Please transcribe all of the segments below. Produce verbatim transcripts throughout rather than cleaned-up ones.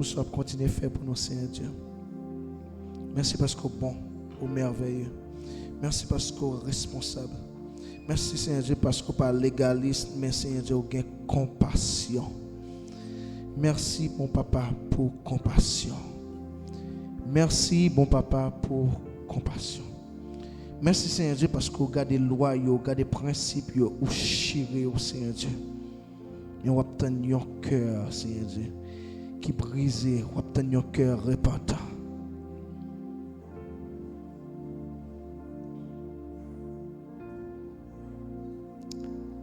pou sa w ap kontinye fè pou nou, Senyè Dye. Mèsi paske w bon, ou mèvèye. Mèsi paske w responsab. Mèsi, Senyè Dye, paske w pa legalis, men, Senyè Dye, w gen konpasyon. Mèsi, bon Papa, pou konpasyon. Mèsi, bon Papa, pou konpasyon. Mèsi, Senyè Dye, paske w gade lwa yo, w gade prensip yo, ou chire yo, Senyè Dye. Men w ap tann yon kè, Senyè Dye, ki brize, w ap tann yon kè repantan.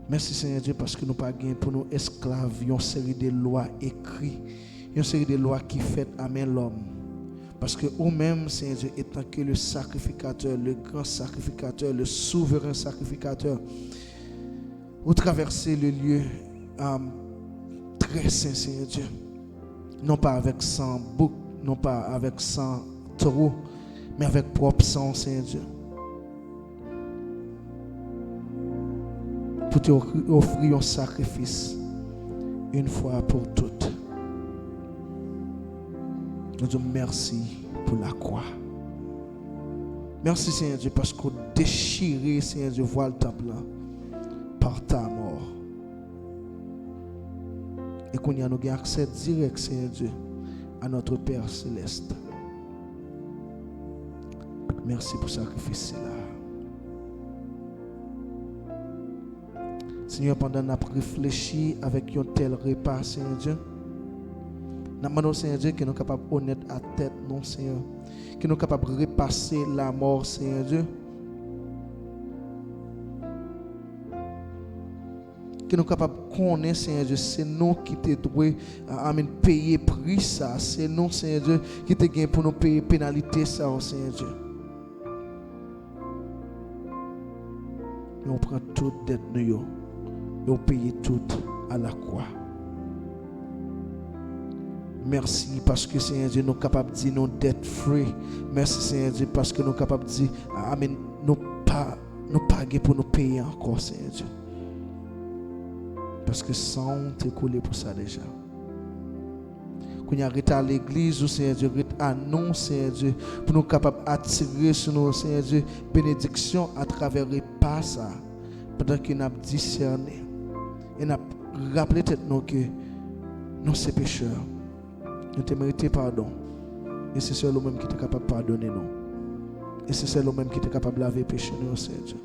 Mèsi, Senyè Dye, paske nou pa gen pou nou esklav yon seri de lwa ekri, yon seri de lwa ki fèt a men lòm. Paske ou menm, Senyè Dye, etan ke le sakrifikatè, le gran sakrifikatè, le souveren sakrifikatè, ou travèse le lye, um, trè sen, Senyè Dye. Non pa avèk san bouk, non pa avèk san twou, men avèk pwòp san w, Senyè Dye. Pou te ofri, ofri yon sakrifis, yon fwa pou tout. Nou di w mèsi pou lakwa. Mèsi, Senyè Dye, paske w dechire, Senyè Dye, vwal tanp lan pa ta mò. E kounye a, nou gen aksè dirèk, Senyè Dye, a notre Père Céleste. Mèsi pou sakrifis sila. Senyè, pandan n ap reflechi avèk yon tèl repa, Senyè Dye, n ap mande w, Senyè Dye, ke nou kapab onèt a tèt nou, Senyè, ke nou kapab repase lamò, Senyè Dye, ke nou kapab konnen, Senyè Dye, se nou ki te dwe, a, amèn, peye pri sa, se nou, Senyè Dye, ki te gen pou nou peye penalite sa, Senyè Dye. Men w pran tout dèt nou yo, e w peye tout a la kwa. Mèsi paske, Senyè Dye, nou kapab di nou debt free. Mèsi, Senyè Dye, paske nou kapab di, amèn, nou pa, nou pa gen pou nou peye ankò, Senyè Dye. Paske san w te koule pou sa deja. Kounye a, ret a legliz ou, Senyè Dye, ret a nou, Senyè Dye, pou nou kapab atire sou nou, Senyè Dye, benediksyon atravè repa sa, pandan ke n ap disène e n ap raple tèt nou ke nou se pechè. Nou te merite padon. E se sèl ou menm ki te kapab padone nou. E se sèl ou menm ki te kapab lave peche nou yo, Senyè Dye.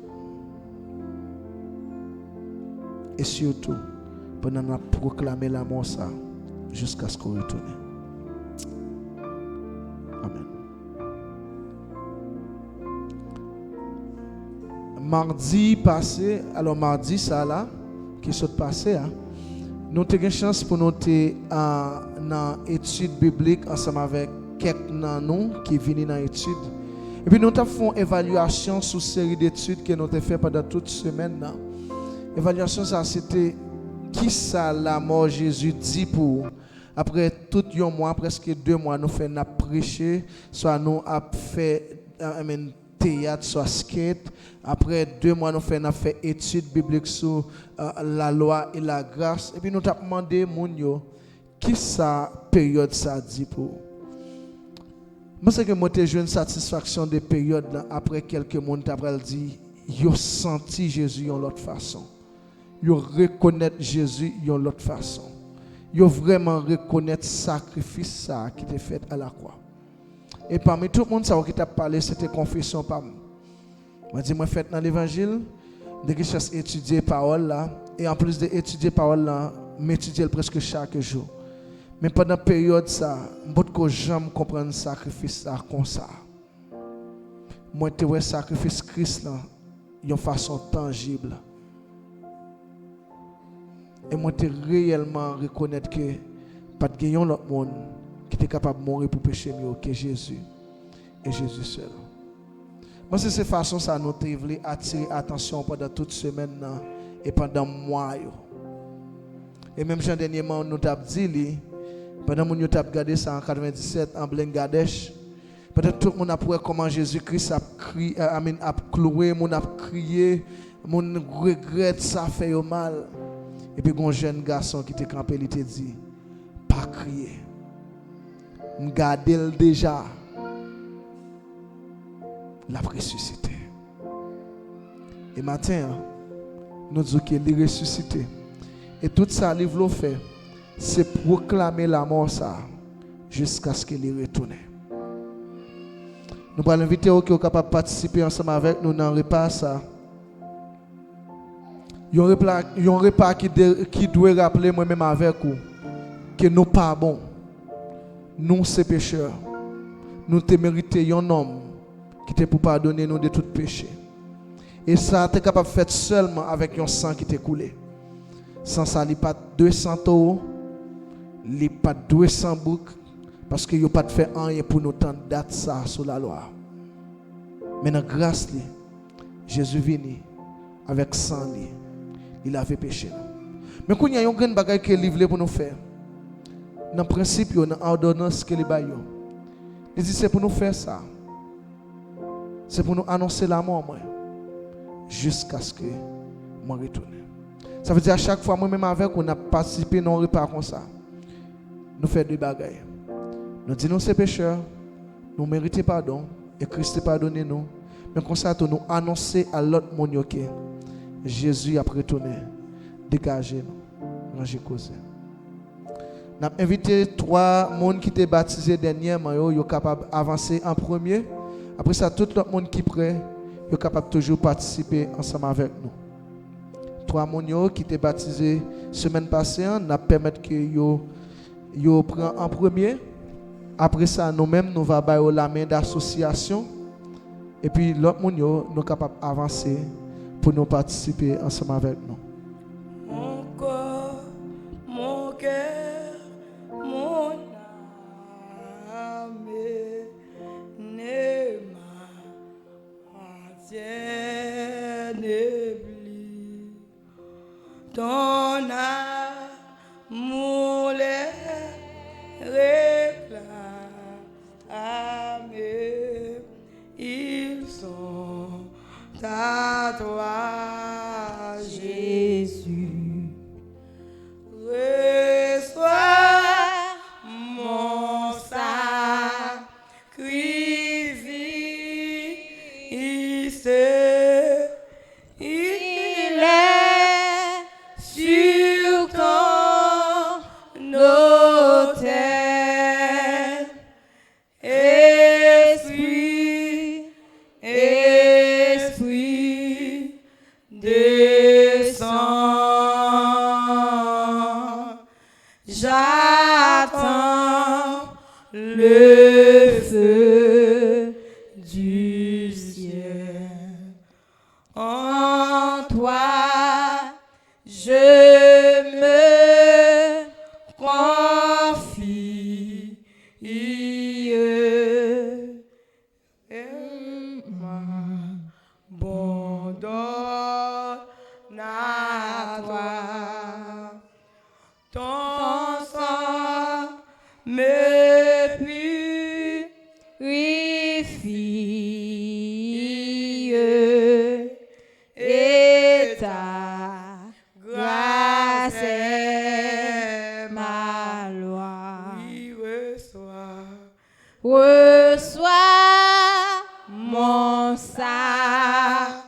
E sitou, pandan n ap pwoklame lamò sa, jiskaske w retounen. Amèn. Madi pase, alò, madi sa la, ki sot pase a, nou te gen chans pou nou te, a, nan etid biblik ansanm avèk kèk nan nou ki vini nan etid. Epi nou t ap fè yon evalyasyon sou seri detid ke nou te fè pandan tout semèn nan. Evalyasyon sa a, se te, kisa lamò Jezi di pou ou? Apre tout yon mwa, prèske de mwa, nou fè n ap preche, swa nou ap fè, a, I mean, teyat, swa skit. Apre de mwa, nou fè n ap fè etid biblik sou, a, lalwa e lagras. Epi nou t ap mande moun yo, kisa peryòd sa di pou ou? M panse ke mwen te jwenn satisfaksyon de peryòd lan apre kèlke moun ta pral di yo santi Jezi yon lòt fason. Yo rekonèt Jezi yon lòt fason. Yo vrèman rekonèt sakrifis sa a ki te fèt a lakwa. E pami tout moun sa yo ki t ap pale, se te konfesyon pa m. Mwen di mwen fèt nan levanjil, m te gen chans etidye pawòl la, e anplis de etidye pawòl la, m etidye l prèske chak jou. Men pandan peryòd sa, m potko janm konprann sakrifis sa konsa. Mwen te wè sakrifis Kris lan yon fason tanjib. E mwen te reyèlman rekonèt ke pa t gen yon lòt moun ki te kapab mouri pou peche m yo ke Jezi, e Jezi sèl. Mwen se, se fason sa nou te vle atire atansyon pandan tout semèn nan e pandan mwa yo. E menm jan dènyèman nou t ap di li, pandan moun yo t ap gade sa an katrevenndisèt an Bangladesh, pandan tout moun ap wè kòman Jezi Kris ap kri-, a, amèn, ap kloure, moun ap kriye, moun regrèt, sa fè yo mal. Epi gon jèn gason ki te kanpe, li te di, pa kriye. M gade l deja. L ap resisite. E maten an, nou di w ke li resisite. E tout sa li vle w fè, se pwoklame lanmò sa a jiskaske li retounen. Nou pral envite w ke w kapab patisipe ansanm avèk nou nan repa sa a. Yon repa, yon repa ki de, ki dwe raple mwen menm avèk ou ke nou pa bon. Nou se pechè. Nou te merite yon nonm ki te pou padone nou de tout peche. E sa te kapab fèt sèlman avèk yon san ki te koule. San sa, li pa t dwe san towo, li pa t dwe san bouk, paske yo pa t fè anyen pou nou tann dat sa sou lalwa a. Men nan gras li, Jezi vini avèk san li, li lave peche nou. Men kounye a, yon grenn bagay ke li vle pou nou fè, nan prensip yo, nan òdonans ke li bay yo, li di se pou nou fè sa. Se pou nou anonse lanmò mwen jiskaske mwen retounen. Sa vle di a chak fwa mwen menm avèk ou n ap patisipe nan yon repa konsa, nou fè de bagay. Nou di nou se pechè, nou merite padon, e Kris te padone nou. Men konsa tou, nou anonse a lòt moun yo ke Jezi ap retounen. Degaje nou, ranje koze. N ap envite twa moun ki te batize dènyèman yo, yo kapab avanse an premye. Apre sa, tout lòt moun ki prè, yo kapab toujou patisipe ansanm avèk nou. Twa moun yo ki te batize semèn pase an, n ap pèmèt ke yo, yo pran an premye. Apre sa, nou menm, nou va ba yo lamen dasosyasyon. Epi lòt moun yo, nou kapab avanse pou nou patisipe ansanm avèk nou. Mon corps, mon cœur, mon âme ne m'appartiennent plus. Ton amour les réclame, ils sont à toi, Jésus. Reçois mon sacrifice. Il est sur ton autel. Esprit, Esprit, descends. J'attends le feu du ciel. En toi, je me confie. Je m'abandonne à toi. Ton sang me purifie et ta grâce est ma loi. Oui, reçois. Reçois mon sacrifice.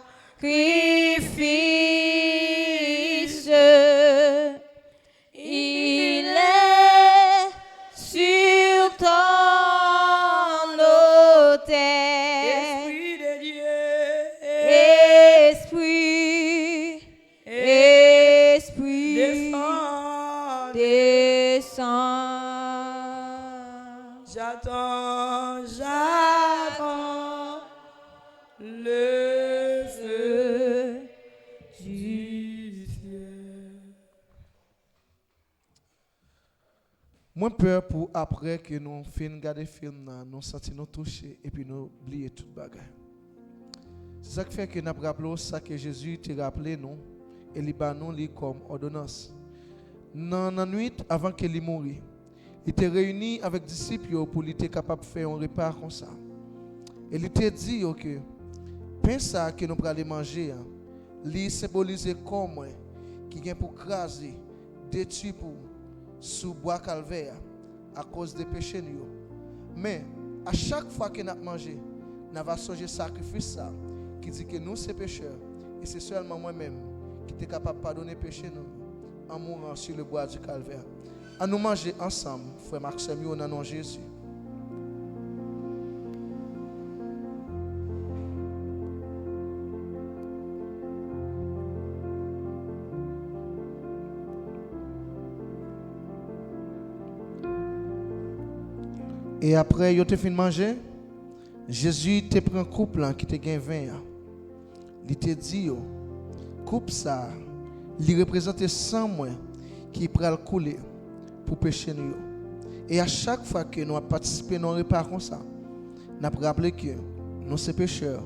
Il est sur ton autel. Esprit de Dieu. Esprit, Esprit, descends. Descends. J'attends, j'attends le feu du ciel. Mwen pè pou apre ke nou fin gade fim nan, nou santi nou touche epi nou bliye tout bagay. Se sa k fè ke n ap raple w sa ke Jezi te raple nou e li ba nou li kòm òdonans. Nan, nan nwit avan ke li mouri, li te reyini avèk disip yo pou li te kapab fè yon repa konsa. E li te di yo ke pen sa ke nou prale manje an, li senbolize kò mwen ki gen pou kraze, detwi pou sou bwa Kalvè a akoz de peche nou yo. Men, a chak fwa ke n ap manje, n a va sonje sakrifis sa a ki di ke nou se pechè, e se sèlman mwen menm ki te kapab padone peche nou an mourant sur le bois du calvaire. Ann nou manje ansanm, frè m ak sè m yo, nan non Jezi. E apre yo te fin manje, Jezi te pran koup lan ki te gen ven an. Li te di yo, "Koup sa a, li reprezante san mwen ki pral koule pou peche nou yo. E a chak fwa ke nou ap patisipe nan yon repa konsa, n ap raple ke nou se pechè,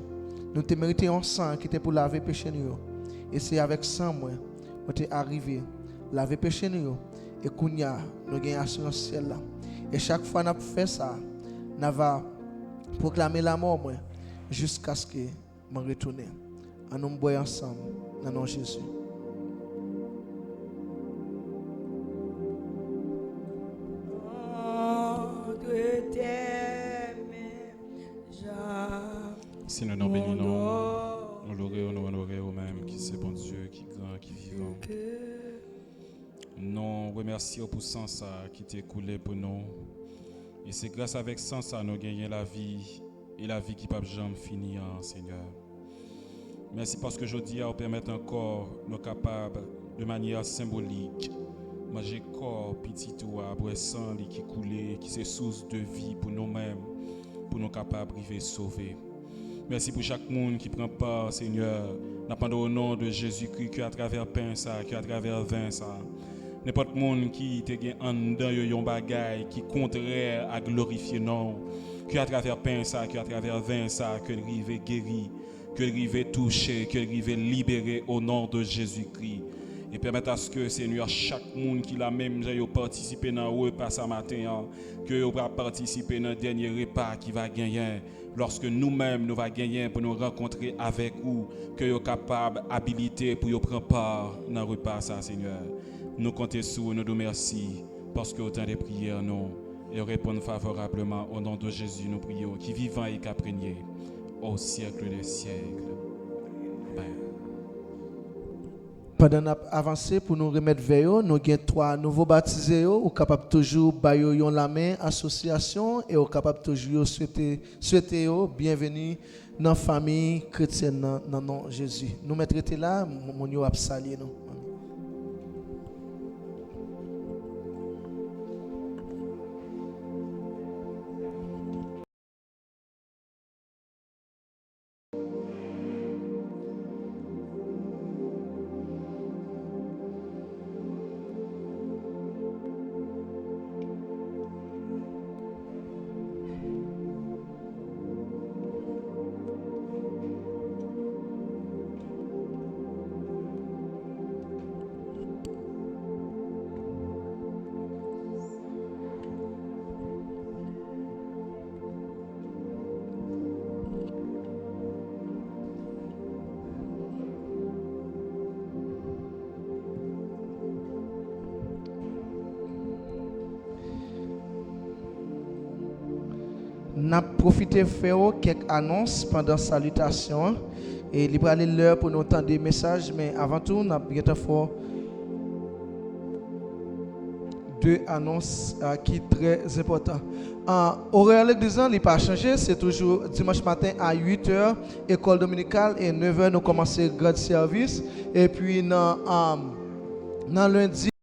nou te merite yon san ki te pou lave peche nou yo. E se avèk san mwen, mwen te arive lave peche nou yo. E kounye a, nou gen asirans syèl la. E chak fwa n ap fè sa, n a va pwoklame lamò mwen jiskaske mwen retounen." Ann nou bwè ansanm nan non Jezi. Si nou non beni non, nou lore w, nou onore w menm ki se Bondye ki gran, ki vivan. Nou remèsye w pou san sa ki te koule pou nou. E se gras avèk san sa nou genyen lavi, e lavi ki p ap janm fini an, Senyè. Mèsi paske jodi a ou pèmèt ankò nou kapab, de manyè senbolik, manje kò Pitit ou a, bwè san li ki koule, ki se sous de vi pou nou menm, pou nou kapab rive sove. Mèsi pou chak moun ki pran pa, Senyè. N ap mande o non de Jezikri ke atravè pen sa, ke atravè ven sa, nenpòt moun ki te gen anndan yo yon bagay ki kontrè a glorifye non w, ke atravè pen sa, ke atravè ven sa, ke l rive geri, ke l rive touche, ke l rive libere o non de Jezikri. E pèmèt aske, Senyè, chak moun ki la menm jan yo patisipe nan repa sa maten an, ke yo va patisipe nan dènye repa ki va genyen. Lòske nou menm nou va genyen pou nou rankontre avèk ou, ke yo kapab abilite pou yo pran pa nan repa sa, Senyè. Nou konte sou ou, nou di w mèsi, paske w tande priyè nou, e w reponn favorableman. O non de Jezi, nou priye w, ki vivan e k ap renye au siècle des siècles. Amen. Pandan n ap avanse pou nou remèt vè yo, nou gen twa nouvo batize yo. Ou kapab toujou ba yo yon lanmen, asosyasyon, e ou kapab toujou yo swete, swete yo byenveni nan fanmi kretyèn nan, nan non Jezi. Nou mèt rete la, m-, moun yo ap salye nou. N ap pwofite fè w kèk anons pandan salitasyon an. E li prale lè pou nou tande mesaj, men avan tou, n ap gentan fè w de anons, a, ki trè enpòtan. A, orè legliz lan, li pa chanje, se toujou dimanch maten a uit è, ekòl dominikal, e nèf è, nou kòmanse grand sèvis. Epi nan, a, nan lendi,